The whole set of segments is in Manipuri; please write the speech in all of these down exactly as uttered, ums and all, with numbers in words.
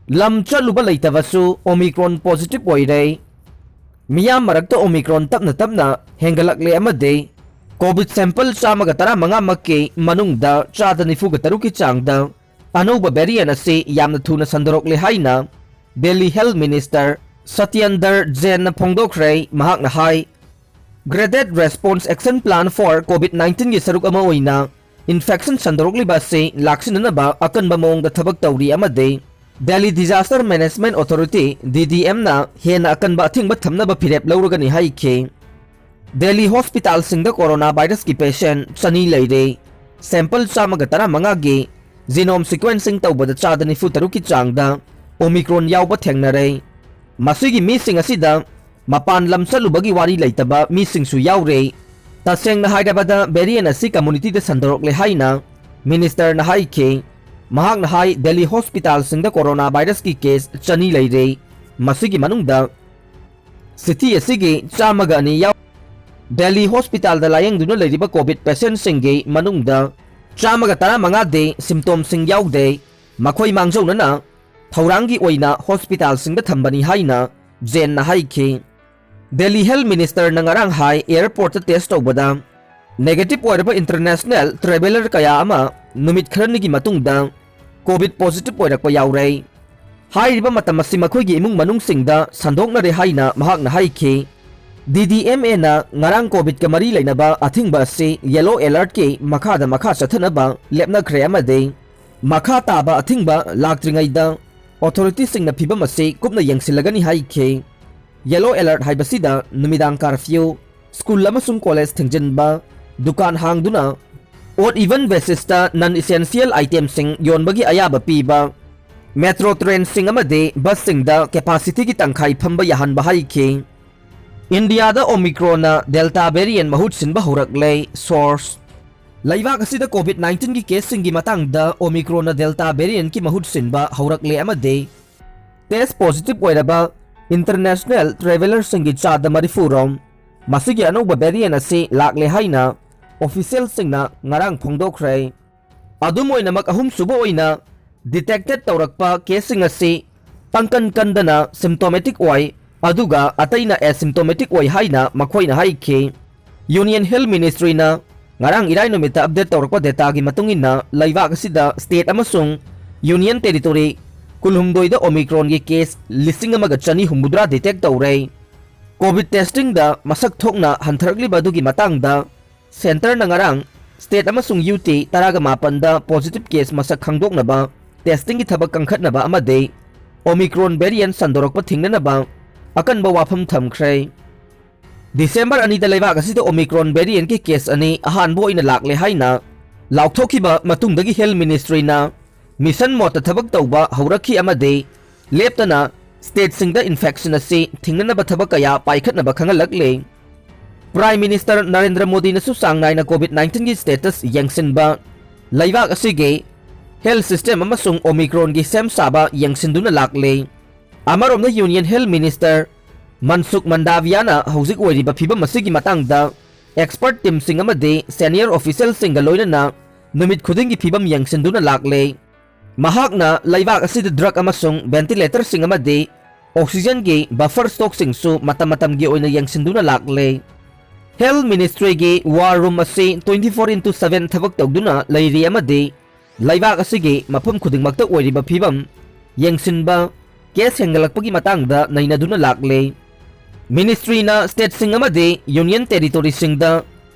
ꯂꯝ ꯆꯠꯂꯨꯕ ꯂꯩꯇꯕꯁꯨ Omicron positive ꯑꯣꯏꯔꯦ꯫ ꯃꯤꯌꯥꯝ ꯃꯔꯛꯇ Omicron ꯇꯞꯅ ꯇꯞꯅ ꯍꯦꯟꯒꯠꯂꯛꯂꯦ ꯑꯃꯗꯤ COVID sample ꯆꯥꯝꯃꯒ ꯇꯔꯥꯃꯉꯥꯃꯛꯀꯤ ꯃꯅꯨꯡꯗ ꯆꯥꯗ ꯅꯤꯐꯨꯒ ꯇꯔꯨꯛꯀꯤ ꯆꯥꯡꯗ ꯑꯅꯧꯕ variant ꯑꯁꯤ ꯌꯥꯝꯅ ꯊꯨꯅ ꯁꯟꯗꯣꯔꯛꯂꯦ ꯍꯥꯏꯅ Delhi Health Minister ꯁꯇ꯭ꯌꯦꯟꯗꯔ ꯖꯦꯟꯅ ꯐꯣꯡꯗꯣꯛꯈ꯭ꯔꯦ꯫ ꯃꯍꯥꯛꯅ ꯍꯥꯏ, Graded Response Action Plan for COVID nineteenꯒꯤ ꯁꯔꯨꯛ ꯑꯃ ꯑꯣꯏꯅ infection ꯁꯟꯗꯣꯔꯛꯂꯤꯕ ꯑꯁꯤ ꯂꯥꯛꯁꯤꯟꯅꯅꯕ ꯑꯀꯟꯕ ꯃꯑꯣꯡꯗ ꯊꯕꯛ ꯇꯧꯔꯤ ꯑꯃꯗꯤ Delhi Disaster Management Authority, DDMꯅ ꯍꯦꯟꯅ ꯑꯀꯟꯕ ꯑꯊꯤꯡꯕ ꯊꯝꯅꯕ ꯐꯤꯔꯦꯞ ꯂꯧꯔꯒꯅꯤ ꯍꯥꯏꯈꯤ꯫ ꯗꯦꯜꯂꯤ ꯍꯣꯁꯄꯤꯇꯥꯜꯁꯤꯡꯗ ꯀꯣꯔꯣꯅꯥ ꯚꯥꯏꯔꯁꯀꯤ ꯄꯦꯁꯦꯟꯠ ꯆꯅꯤ ꯂꯩꯔꯦ꯫ ꯁꯦꯝꯄꯜ ꯆꯥꯝꯃꯒ ꯇꯔꯥꯃꯉꯥꯒꯤ genome sequencing ꯇꯧꯕꯗ ꯆꯥꯗ ꯅꯤꯐꯨ ꯇꯔꯨꯛꯀꯤ ꯆꯥꯡꯗ Omicron ꯌꯥꯎꯕ ꯊꯦꯡꯅꯔꯦ꯫ ꯃꯁꯤꯒꯤ ꯃꯤꯁꯤꯡ ꯑꯁꯤꯗ ꯃꯄꯥꯟ ꯂꯝ ꯆꯠꯂꯨꯕꯒꯤ ꯋꯥꯔꯤ ꯂꯩꯇꯕ ꯃꯤꯁꯤꯡꯁꯨ ꯌꯥꯎꯔꯦ꯫ ꯇꯁꯦꯡꯅ ꯍꯥꯏꯔꯕꯗ variant ꯑꯁꯤ communityꯗ ꯁꯟꯗꯣꯔꯛꯂꯦ ꯍꯥꯏꯅ ministerꯅ ꯍꯥꯏꯈꯤ꯫ ꯃꯍꯥꯛꯅ ꯍꯥꯏ, ꯗꯦꯜꯂꯤ ꯍꯣꯁꯄꯤꯇꯥꯜꯁꯤꯡꯗ ꯀꯣꯔꯣꯅꯥ ꯚꯥꯏꯔꯁꯀꯤ ꯀꯦꯁ ꯆꯅꯤ ꯂꯩꯔꯦ꯫ ꯃꯁꯤꯒꯤ ꯃꯅꯨꯡꯗ city ꯑꯁꯤꯒꯤ ꯆꯥꯝꯃꯒ ꯑꯅꯤ ꯌꯥꯎ-, ꯗꯦꯜꯂꯤ ꯍꯣꯁꯄꯤꯇꯥꯜꯗ ꯂꯥꯌꯦꯡꯗꯨꯅ ꯂꯩꯔꯤꯕ COVID patientꯁꯤꯡꯒꯤ ꯃꯅꯨꯡꯗ ꯆꯥꯝꯃꯒ ꯇꯔꯥꯃꯉꯥꯗꯤ symptomꯁꯤꯡ ꯌꯥꯎꯗꯦ꯫ ꯃꯈꯣꯏ ꯃꯥꯡꯖꯧꯅꯅ ꯊꯧꯔꯥꯡꯒꯤ ꯑꯣꯏꯅ ꯍꯣꯁꯄꯤꯇꯥꯜꯁꯤꯡꯗ ꯊꯝꯕꯅꯤ ꯍꯥꯏꯅ ꯖꯦꯟꯅ ꯍꯥꯏꯈꯤ꯫ ꯗꯦꯜꯂꯤ ꯍꯦꯜꯊ ꯃꯤꯅꯤꯁꯇꯔꯅ ꯉꯔꯥꯡ ꯍꯥꯏ ꯑꯦꯌꯔꯄꯣꯔꯠꯇ ꯇꯦꯁ ꯇꯧꯕꯗ negative ꯑꯣꯏꯔꯕ international traveller ꯀꯌꯥ ꯑꯃ ꯅꯨꯃꯤꯠ ꯈꯔꯅꯤꯒꯤ ꯃꯇꯨꯡꯗ COVID positive ꯑꯣꯏꯔꯛꯄ ꯌꯥꯎꯔꯦ꯫ ꯍꯥꯏꯔꯤꯕ ꯃꯇꯝ ꯑꯁꯤ ꯃꯈꯣꯏꯒꯤ ꯏꯃꯨꯡ ꯃꯅꯨꯡꯁꯤꯡꯗ ꯁꯟꯗꯣꯛꯅꯔꯦ ꯍꯥꯏꯅ ꯃꯍꯥꯛꯅ ꯍꯥꯏꯈꯤ꯫ DDMAꯅ ꯉꯔꯥꯡ COVIDꯀ ꯃꯔꯤ ꯂꯩꯅꯕ ꯑꯊꯤꯡꯕ ꯑꯁꯤ yellow alertꯀꯤ ꯃꯈꯥꯗ ꯃꯈꯥ ꯆꯠꯊꯅꯕ ꯂꯦꯞꯅꯈ꯭ꯔꯦ ꯑꯃꯗꯤ ꯃꯈꯥ ꯇꯥꯕ ꯑꯊꯤꯡꯕ ꯂꯥꯛꯇ꯭ꯔꯤꯉꯩꯗ authorityꯁꯤꯡꯅ ꯐꯤꯚꯝ ꯑꯁꯤ ꯀꯨꯞꯅ ꯌꯦꯡꯁꯤꯜꯂꯒꯅꯤ ꯍꯥꯏꯈꯤ꯫ Yellow alert ꯍꯥꯏꯕꯁꯤꯗ ꯅꯨꯃꯤꯗꯥꯡ curfew, ꯁ꯭ꯀꯨꯜ ꯑꯃꯁꯨꯡ ꯀꯣꯂꯦꯖ ꯊꯤꯡꯖꯤꯟꯕ, ꯗꯨꯀꯥꯟ ꯍꯥꯡꯗꯨꯅ odd even basisꯇ non essential itemꯁꯤꯡ ꯌꯣꯟꯕꯒꯤ ꯑꯌꯥꯕ ꯄꯤꯕ, ꯃꯦꯇ꯭ꯔꯣ ꯇ꯭ꯔꯦꯟꯁꯤꯡ ꯑꯃꯗꯤ ꯕꯁꯁꯤꯡꯗ capacityꯒꯤ ꯇꯪꯈꯥꯏ ꯐꯝꯕ ꯌꯥꯍꯟꯕ ꯍꯥꯏꯈꯤ꯫ ꯏꯟꯗꯤꯌꯥꯗ Omicronꯅ Delta variant ꯃꯍꯨꯠ ꯁꯤꯟꯕ ꯍꯧꯔꯛꯂꯦ꯫ Source: ꯂꯩꯕꯥꯛ ꯑꯁꯤꯗ COVID nineteenꯒꯤ caseꯁꯤꯡꯒꯤ ꯃꯇꯥꯡꯗ Omicronꯅ Delta variantꯀꯤ ꯃꯍꯨꯠ ꯁꯤꯟꯕ ꯍꯧꯔꯛꯂꯦ ꯑꯃꯗꯤ test positive ꯑꯣꯏꯔꯕ international travellerꯁꯤꯡꯒꯤ ꯆꯥꯗ ꯃꯔꯤꯐꯨ ꯔꯣꯝ ꯃꯁꯤꯒꯤ ꯑꯅꯧꯕ variant ꯑꯁꯤ ꯂꯥꯛꯂꯦ ꯍꯥꯏꯅ officialꯁꯤꯡꯅ ꯉꯔꯥꯡ ꯐꯣꯡꯗꯣꯛꯈ꯭ꯔꯦ꯫ ꯑꯗꯨꯝ ꯑꯣꯏꯅꯃꯛ, ꯑꯍꯨꯝꯁꯨꯕ ꯑꯣꯏꯅ Detected ꯇꯧꯔꯛꯄ caseꯁꯤꯡ ꯑꯁꯤ ꯄꯪꯀꯟ ꯀꯟꯗꯅ symptomatic ꯑꯣꯏ, ꯑꯗꯨꯒ ꯑꯇꯩꯅ asymptomatic ꯑꯣꯏ ꯍꯥꯏꯅ ꯃꯈꯣꯏꯅ ꯍꯥꯏꯈꯤ꯫ Union Health Ministryꯅ ꯉꯔꯥꯡ ꯏꯔꯥꯏ ꯅꯨꯃꯤꯠꯇ update ꯇꯧꯔꯛꯄ dataꯒꯤ ꯃꯇꯨꯡ ꯏꯟꯅ, ꯂꯩꯕꯥꯛ ꯑꯁꯤꯗ state ꯑꯃꯁꯨꯡ Union Territory ꯀꯨꯟꯍꯨꯝꯗꯣꯏꯗ Omicronꯒꯤ case ꯂꯤꯁꯤꯡ ꯑꯃꯒ ꯆꯅꯤ ꯍꯨꯝꯐꯨꯇꯔꯥ detect ꯇꯧꯔꯦ꯫ Covid testingꯗ ꯃꯁꯛ ꯊꯣꯛꯅ ꯍꯟꯊꯔꯛꯂꯤꯕ ꯑꯗꯨꯒꯤ ꯃꯇꯥꯡꯗ centreꯅ ꯉꯔꯥꯡ state ꯑꯃꯁꯨꯡ UT ꯇꯔꯥꯒ ꯃꯥꯄꯟꯗ positive case ꯃꯁꯛ ꯈꯪꯗꯣꯛꯅꯕ, testingꯒꯤ ꯊꯕꯛ ꯀꯟꯈꯠꯅꯕ ꯑꯃꯗꯤ Omicron variant ꯁꯟꯗꯣꯔꯛꯄ ꯊꯤꯡꯅꯅꯕ ꯑꯀꯟꯕ ꯋꯥꯐꯝ ꯊꯝꯈ꯭ꯔꯦ꯫ December ꯑꯅꯤꯗ ꯂꯩꯕꯥꯛ ꯑꯁꯤꯗ Omicron variantꯀꯤ case ꯑꯅꯤ ꯑꯍꯥꯟꯕ ꯑꯣꯏꯅ ꯂꯥꯛꯂꯦ ꯍꯥꯏꯅ ꯂꯥꯎꯊꯣꯛꯈꯤꯕ ꯃꯇꯨꯡꯗꯒꯤ Health Ministryꯅ mission modeꯇ ꯊꯕꯛ ꯇꯧꯕ ꯍꯧꯔꯛꯈꯤ ꯑꯃꯗꯤ ꯂꯦꯞꯇꯅ stateꯁꯤꯡꯗ infection ꯑꯁꯤ ꯊꯤꯡꯅꯅꯕ ꯊꯕꯛ ꯀꯌꯥ ꯄꯥꯏꯈꯠꯅꯕ ꯈꯪꯍꯜꯂꯛꯂꯤ꯫ Prime Minister ꯅꯔꯦꯟꯗ꯭ꯔ ꯃꯣꯗꯤꯅꯁꯨ ꯆꯥꯡ ꯅꯥꯏꯅ Covid nineteenꯒꯤ status ꯌꯦꯡꯁꯤꯟꯕ, ꯂꯩꯕꯥꯛ ꯑꯁꯤꯒꯤ health system ꯑꯃꯁꯨꯡ Omicronꯒꯤ ꯁꯦꯝ ꯁꯥꯕ ꯌꯦꯡꯁꯤꯟꯗꯨꯅ ꯂꯥꯛꯂꯤ꯫ ꯑꯃꯔꯣꯝꯗ Union Health Minister ꯃꯟꯁꯨꯈ ꯃꯟꯗꯥꯚꯤꯌꯥꯅ ꯍꯧꯖꯤꯛ ꯑꯣꯏꯔꯤꯕ ꯐꯤꯕꯝ ꯑꯁꯤꯒꯤ ꯃꯇꯥꯡꯗ expert teamꯁꯤꯡ ꯑꯃꯗꯤ senior officialꯁꯤꯡꯒ ꯂꯣꯏꯅꯅ ꯅꯨꯃꯤꯠ ꯈꯨꯗꯤꯡꯒꯤ ꯐꯤꯕꯝ ꯌꯦꯡꯁꯤꯟꯗꯨꯅ ꯂꯥꯛꯂꯦ꯫ ꯃꯍꯥꯛꯅ ꯂꯩꯕꯥꯛ ꯑꯁꯤꯗ drug ꯑꯃꯁꯨꯡ ventilatorꯁꯤꯡ ꯑꯃꯗꯤ oxygenꯒꯤ buffer stockꯁꯤꯡꯁꯨ ꯃꯇꯝ ꯃꯇꯝꯒꯤ ꯑꯣꯏꯅ ꯌꯦꯡꯁꯤꯟꯗꯨꯅ ꯂꯥꯛꯂꯦ꯫ Health Ministryꯒꯤ war room ꯑꯁꯤ twenty four into seven ꯊꯕꯛ ꯇꯧꯗꯨꯅ ꯂꯩꯔꯤ ꯑꯃꯗꯤ ꯂꯩꯕꯥꯛ ꯑꯁꯤꯒꯤ ꯃꯐꯝ ꯈꯨꯗꯤꯡꯃꯛꯇ ꯑꯣꯏꯔꯤꯕ ꯐꯤꯕꯝ ꯌꯦꯡꯁꯤꯟꯕ, case ꯍꯦꯟꯒꯠꯂꯛꯄꯒꯤ ꯃꯇꯥꯡꯗ ꯅꯩꯅꯗꯨꯅ ꯂꯥꯛꯂꯦ꯫ Ministryꯅ stateꯁꯤꯡ ꯑꯃꯗꯤ Union Territoryꯁꯤꯡꯗ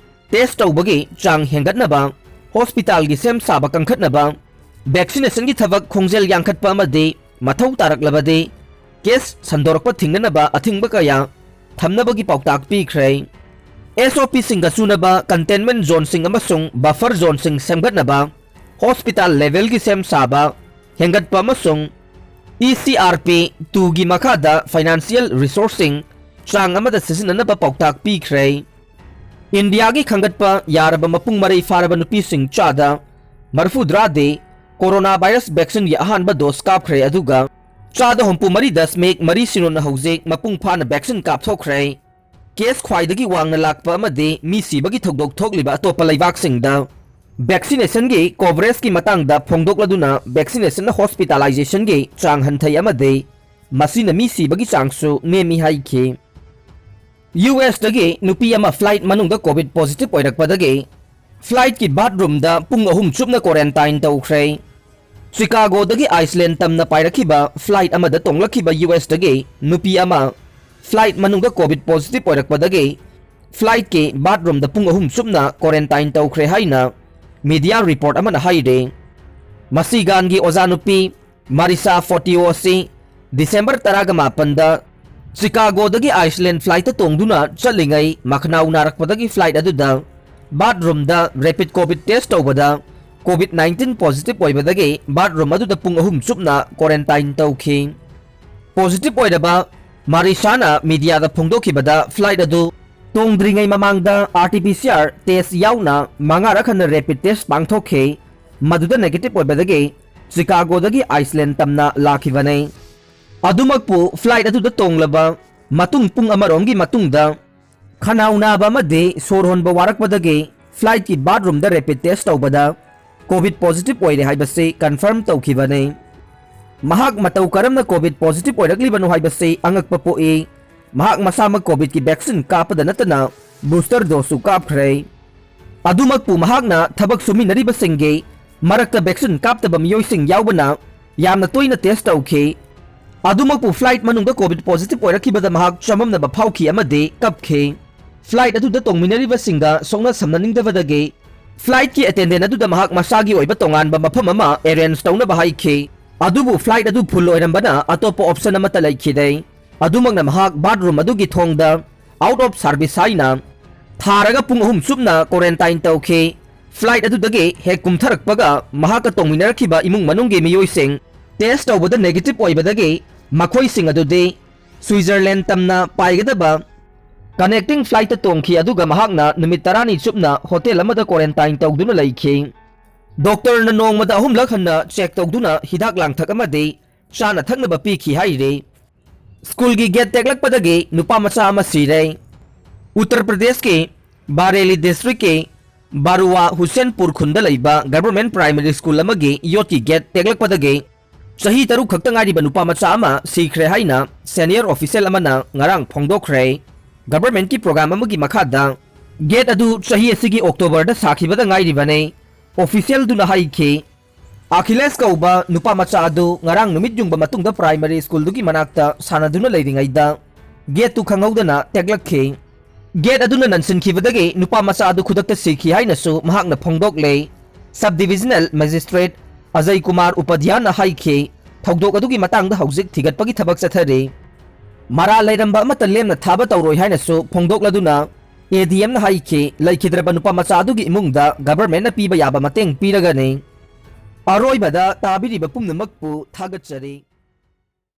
test ꯇꯧꯕꯒꯤ ꯆꯥꯡ ꯍꯦꯟꯒꯠꯅꯕ, hospitalꯒꯤ ꯁꯦꯝ ꯁꯥꯕ ꯀꯟꯈꯠꯅꯕ, vaccinationꯒꯤ ꯊꯕꯛ ꯈꯣꯡꯖꯦꯜ ꯌꯥꯡꯈꯠꯄ ꯑꯃꯗꯤ ꯃꯊꯧ ꯇꯥꯔꯛꯂꯕꯗꯤ case ꯁꯟꯗꯣꯔꯛꯄ ꯊꯤꯡꯅꯅꯕ ꯑꯊꯤꯡꯕ ꯀꯌꯥ ꯊꯝꯅꯕꯒꯤ ꯄꯥꯎꯇꯥꯛ ꯄꯤꯈ꯭ꯔꯦ꯫ SOPꯁꯤꯡꯒ ꯆꯨꯅꯕ containment zoneꯁꯤꯡ ꯑꯃꯁꯨꯡ buffer zoneꯁꯤꯡ ꯁꯦꯝꯒꯠꯅꯕ, hospital levelꯒꯤ ꯁꯦꯝ ꯁꯥꯕ ꯍꯦꯟꯒꯠꯄ ꯑꯃꯁꯨꯡ ECRP twoꯒꯤ ꯃꯈꯥꯗ financial resourceꯁꯤꯡ ꯆꯥꯡ ꯑꯃꯗ ꯁꯤꯖꯤꯟꯅꯅꯕ ꯄꯥꯎꯇꯥꯛ ꯄꯤꯈ꯭ꯔꯦ꯫ ꯏꯟꯗꯤꯌꯥꯒꯤ ꯈꯟꯒꯠꯄ ꯌꯥꯔꯕ ꯃꯄꯨꯡ ꯃꯔꯩ ꯐꯥꯔꯕ ꯅꯨꯄꯤꯁꯤꯡ ꯆꯥꯗ ꯃꯔꯤꯐꯨꯇꯔꯥꯗꯤ coronavirus vaccineꯒꯤ ꯑꯍꯥꯟꯕ dose ꯀꯥꯞꯈ꯭ꯔꯦ, ꯑꯗꯨꯒ ꯆꯥꯗ ꯍꯨꯝꯐꯨ ꯃꯔꯤ ꯗꯁꯃꯤꯛ ꯃꯔꯤ ꯁꯤꯅꯣꯅ ꯍꯧꯖꯤꯛ ꯃꯄꯨꯡ ꯐꯥꯅ vaccine ꯀꯥꯞꯊꯣꯛꯈ꯭ꯔꯦ꯫ Case ꯈ꯭ꯋꯥꯏꯗꯒꯤ ꯋꯥꯡꯅ ꯂꯥꯛꯄ ꯑꯃꯗꯤ ꯃꯤ ꯁꯤꯕꯒꯤ ꯊꯧꯗꯣꯛ ꯊꯣꯛꯂꯤꯕ ꯑꯇꯣꯞꯄ ꯂꯩꯕꯥꯛꯁꯤꯡꯗ Vaccinationꯒꯤ coverageꯀꯤ ꯃꯇꯥꯡꯗ ꯐꯣꯡꯗꯣꯛꯂꯗꯨꯅ vaccination hospitalizationꯒꯤ ꯆꯥꯡ ꯍꯟꯊꯩ ꯑꯃꯗꯤ ꯃꯁꯤꯅ ꯃꯤ ꯁꯤꯕꯒꯤ ꯆꯥꯡꯁꯨ ꯅꯦꯝꯃꯤ ꯍꯥꯏꯈꯤ꯫ USꯇꯒꯤ ꯅꯨꯄꯤ ꯑꯃ flight ꯃꯅꯨꯡꯗ COVID positive ꯑꯣꯏꯔꯛꯄꯗꯒꯤ flightꯀꯤ bathroomꯗ ꯄꯨꯡ ꯑꯍꯨꯝ ꯆꯨꯞꯅ quarantine ꯇꯧꯈ꯭ꯔꯦ꯫ ꯆꯤꯀꯥꯒꯣꯗꯒꯤ ꯑꯥꯏꯁꯂꯦꯟ ꯇꯝꯅ ꯄꯥꯏꯔꯛꯈꯤꯕ flight ꯑꯃꯗ ꯇꯣꯡꯂꯛꯈꯤꯕ USꯇꯒꯤ ꯅꯨꯄꯤ ꯑꯃ flight ꯃꯅꯨꯡꯗ COVID positive ꯑꯣꯏꯔꯛꯄꯗꯒꯤ flightꯀꯤ bathroomꯗ ꯄꯨꯡ ꯑꯍꯨꯝ ꯆꯨꯞꯅ quarantine ꯇꯧꯈ꯭ꯔꯦ ꯍꯥꯏꯅ media report ꯑꯃꯅ ꯍꯥꯏꯔꯦ꯫ ꯃꯁꯤꯒꯥꯟꯒꯤ ꯑꯣꯖꯥ ꯅꯨꯄꯤ ꯃꯥꯔꯤꯁꯥ ꯐꯣꯇꯤꯑꯣ ꯑꯁꯤ December ꯇꯔꯥꯒ ꯃꯥꯄꯟꯗ ꯆꯤꯀꯥꯒꯣꯗꯒꯤ ꯑꯥꯏꯁꯂꯦꯟ flightꯇ ꯇꯣꯡꯗꯨꯅ ꯆꯠꯂꯤꯉꯩ ꯃꯈꯅꯥꯎ ꯅꯥꯔꯛꯄꯗꯒꯤ flight ꯑꯗꯨꯗ bathroomꯗ rapid COVID test ꯇꯧꯕꯗ COVID nineteen positive ꯑꯣꯏꯕꯗꯒꯤ bathroom ꯑꯗꯨꯗ ꯄꯨꯡ ꯑꯍꯨꯝ ꯆꯨꯞꯅ quarantine ꯇꯧꯈꯤ꯫ Positive ꯑꯣꯏꯔꯕ ꯃꯥꯔꯤꯁꯥꯅ mediaꯗ ꯐꯣꯡꯗꯣꯛꯈꯤꯕꯗ flight ꯑꯗꯨ ꯇꯣꯡꯗ꯭ꯔꯤꯉꯩ ꯃꯃꯥꯡꯗ RT-PCR test ꯌꯥꯎꯅ ꯃꯉꯥꯔꯛ ꯍꯟꯅ rapid test ꯄꯥꯡꯊꯣꯛꯈꯤ꯫ ꯃꯗꯨꯗ negative ꯑꯣꯏꯕꯗꯒꯤ ꯆꯤꯀꯥꯒꯣꯗꯒꯤ ꯑꯥꯏꯁꯂꯦꯟ ꯇꯝꯅ ꯂꯥꯛꯈꯤꯕꯅꯤ꯫ ꯑꯗꯨꯃꯛꯄꯨ flight ꯑꯗꯨꯗ ꯇꯣꯡꯂꯕ ꯃꯇꯨꯡ ꯄꯨꯡ ꯑꯃꯔꯣꯝꯒꯤ ꯃꯇꯨꯡꯗ ꯈꯅꯥꯎ ꯅꯥꯕ ꯑꯃꯗꯤ ꯁꯣꯔ ꯍꯣꯟꯕ ꯋꯥꯔꯛꯄꯗꯒꯤ flightꯀꯤ bathroomꯗ rapid test ꯇꯧꯕꯗ COVID positive ꯑꯣꯏꯔꯦ ꯍꯥꯏꯕꯁꯤ confirm ꯇꯧꯈꯤꯕꯅꯤ꯫ ꯃꯍꯥꯛ ꯃꯇꯧ ꯀꯔꯝꯅ COVID positive ꯑꯣꯏꯔꯛꯂꯤꯕꯅꯣ ꯍꯥꯏꯕꯁꯤ ꯑꯉꯛꯄ ꯄꯣꯛꯏ꯫ ꯃꯍꯥꯛ ꯃꯁꯥꯃꯛ COVIDꯀꯤ vaccine ꯀꯥꯞꯄꯗ ꯅꯠꯇꯅ booster doseꯁꯨ ꯀꯥꯞꯈ꯭ꯔꯦ꯫ ꯑꯗꯨꯃꯛꯄꯨ ꯃꯍꯥꯛꯅ ꯊꯕꯛ ꯁꯨꯃꯤꯟꯅꯔꯤꯕꯁꯤꯡꯒꯤ ꯃꯔꯛꯇ vaccine ꯀꯥꯞꯇꯕ ꯃꯤꯑꯣꯏꯁꯤꯡ ꯌꯥꯎꯕꯅ ꯌꯥꯝꯅ ꯇꯣꯏꯅ test ꯇꯧꯈꯤ꯫ ꯑꯗꯨꯃꯛꯄꯨ flight ꯃꯅꯨꯡꯗ COVID positive ꯑꯣꯏꯔꯛꯈꯤꯕꯗ ꯃꯍꯥꯛ ꯆꯃꯝꯅꯕ ꯐꯥꯎꯈꯤ ꯑꯃꯗꯤ ꯀꯞꯈꯤ꯫ Flight ꯑꯗꯨꯗ ꯇꯣꯡꯃꯤꯟꯅꯔꯤꯕꯁꯤꯡꯒ ꯁꯣꯛꯅ ꯁꯝꯅꯅꯤꯡꯗꯕꯗꯒꯤ flightꯀꯤ attendant ꯑꯗꯨꯗ ꯃꯍꯥꯛ ꯃꯁꯥꯒꯤ ꯑꯣꯏꯕ ꯇꯣꯉꯥꯟꯕ ꯃꯐꯝ ꯑꯃ arrange ꯇꯧꯅꯕ ꯍꯥꯏꯈꯤ꯫ ꯑꯗꯨꯕꯨ flight ꯑꯗꯨ full ꯑꯣꯏꯔꯝꯕꯅ ꯑꯇꯣꯞꯄ option ꯑꯃꯠꯇ ꯂꯩꯈꯤꯗꯦ꯫ ꯑꯗꯨꯃꯛꯅ ꯃꯍꯥꯛ bathroom ꯑꯗꯨꯒꯤ ꯊꯣꯡꯗ out of service ꯍꯥꯏꯅ ꯊꯥꯔꯒ ꯄꯨꯡ ꯑꯍꯨꯝ ꯆꯨꯞꯅ quarantine ꯇꯧꯈꯤ꯫ Flight ꯑꯗꯨꯗꯒꯤ ꯍꯦꯛ ꯀꯨꯝꯊꯔꯛꯄꯒ ꯃꯍꯥꯛꯀ ꯇꯣꯡꯃꯤꯟꯅꯔꯛꯈꯤꯕ ꯏꯃꯨꯡ ꯃꯅꯨꯡꯒꯤ ꯃꯤꯑꯣꯏꯁꯤꯡ test ꯇꯧꯕꯗ negative ꯑꯣꯏꯕꯗꯒꯤ ꯃꯈꯣꯏꯁꯤꯡ ꯑꯗꯨꯗꯤ Switzerland ꯇꯝꯅ ꯄꯥꯏꯒꯗꯕ connecting flightꯇ ꯇꯣꯡꯈꯤ, ꯑꯗꯨꯒ ꯃꯍꯥꯛꯅ ꯅꯨꯃꯤꯠ ꯇꯔꯥꯅꯤ ꯆꯨꯞꯅ hotel ꯑꯃꯗ quarantine ꯇꯧꯗꯨꯅ ꯂꯩꯈꯤ꯫ Doctorꯅ ꯅꯣꯡꯃꯗ ꯑꯍꯨꯝꯂꯛ ꯍꯟꯅ check ꯇꯧꯗꯨꯅ ꯍꯤꯗꯥꯛ ꯂꯥꯡꯊꯛ ꯑꯃꯗꯤ ꯆꯥꯅ ꯊꯛꯅꯕ ꯄꯤꯈꯤ ꯍꯥꯏꯔꯤ꯫ Schoolꯒꯤ gate ꯇꯦꯛꯂꯛꯄꯗꯒꯤ ꯅꯨꯄꯥ ꯃꯆꯥ ꯑꯃ ꯁꯤꯔꯦ꯫ ꯎꯠꯇꯔ ꯄ꯭ꯔꯗꯦꯁꯀꯤ ꯕꯥꯔꯦꯂꯤ districtꯀꯤ ꯕꯥꯔꯨꯋꯥ ꯍꯨꯁꯦꯟꯄꯨꯔ ꯈꯨꯟꯗ ꯂꯩꯕ Government Primary School ꯑꯃꯒꯤ ꯌꯣꯠꯀꯤ gate ꯇꯦꯛꯂꯛꯄꯗꯒꯤ ꯆꯍꯤ ꯇꯔꯨꯛ ꯈꯛꯇ ꯉꯥꯏꯔꯤꯕ ꯅꯨꯄꯥ ꯃꯆꯥ ꯑꯃ ꯁꯤꯈ꯭ꯔꯦ ꯍꯥꯏꯅ senior official ꯑꯃꯅ ꯉꯔꯥꯡ ꯐꯣꯡꯗꯣꯛꯈ꯭ꯔꯦ꯫ Governmentꯀꯤ program ꯑꯃꯒꯤ ꯃꯈꯥꯗ gate ꯑꯗꯨ ꯆꯍꯤ ꯑꯁꯤꯒꯤ Octoberꯗ ꯁꯥꯈꯤꯕꯗ ꯉꯥꯏꯔꯤꯕꯅꯤ꯫ Officialꯗꯨꯅ ꯍꯥꯏꯈꯤ, ꯑꯈꯤꯂꯦꯁ ꯀꯧꯕ ꯅꯨꯄꯥ ꯃꯆꯥ ꯑꯗꯨ ꯉꯔꯥꯡ ꯅꯨꯃꯤꯠ ꯌꯨꯡꯕ ꯃꯇꯨꯡꯗ primary schoolꯗꯨꯒꯤ ꯃꯅꯥꯛꯇ ꯁꯥꯟꯅꯗꯨꯅ ꯂꯩꯔꯤꯉꯩꯗ gateꯇꯨ ꯈꯪꯍꯧꯗꯅ ꯇꯦꯛꯂꯛꯈꯤ꯫ Gate ꯑꯗꯨꯅ ꯅꯟꯁꯤꯟꯈꯤꯕꯗꯒꯤ ꯅꯨꯄꯥ ꯃꯆꯥ ꯑꯗꯨ ꯈꯨꯗꯛꯇ ꯁꯤꯈꯤ ꯍꯥꯏꯅꯁꯨ ꯃꯍꯥꯛꯅ ꯐꯣꯡꯗꯣꯛꯂꯦ꯫ Sub Divisional Magistrate Ajay Kumar ꯎꯄꯥꯙ꯭ꯌꯥꯟꯅ ꯍꯥꯏꯈꯤ, ꯊꯧꯗꯣꯛ ꯑꯗꯨꯒꯤ ꯃꯇꯥꯡꯗ ꯍꯧꯖꯤꯛ ꯊꯤꯒꯠꯄꯒꯤ ꯊꯕꯛ ꯆꯠꯊꯔꯤ꯫ ꯃꯔꯥꯜ ꯂꯩꯔꯝꯕ ꯑꯃꯠꯇ ꯂꯦꯝꯅ ꯊꯥꯕ ꯇꯧꯔꯣꯏ ꯍꯥꯏꯅꯁꯨ ꯐꯣꯡꯗꯣꯛꯂꯗꯨꯅ, ADMꯅ ꯍꯥꯏꯈꯤ, ꯂꯩꯈꯤꯗ꯭ꯔꯕ ꯅꯨꯄꯥ ꯃꯆꯥ ꯑꯗꯨꯒꯤ ꯏꯃꯨꯡꯗ governmentꯅ ꯄꯤꯕ ꯌꯥꯕ ꯃꯇꯦꯡ ꯄꯤꯔꯒꯅꯤ꯫ ꯑꯔꯣꯏꯕꯗ ꯇꯥꯕꯤꯔꯤꯕ ꯄꯨꯝꯅꯃꯛꯄꯨ ꯊꯥꯒꯠꯆꯔꯤ꯫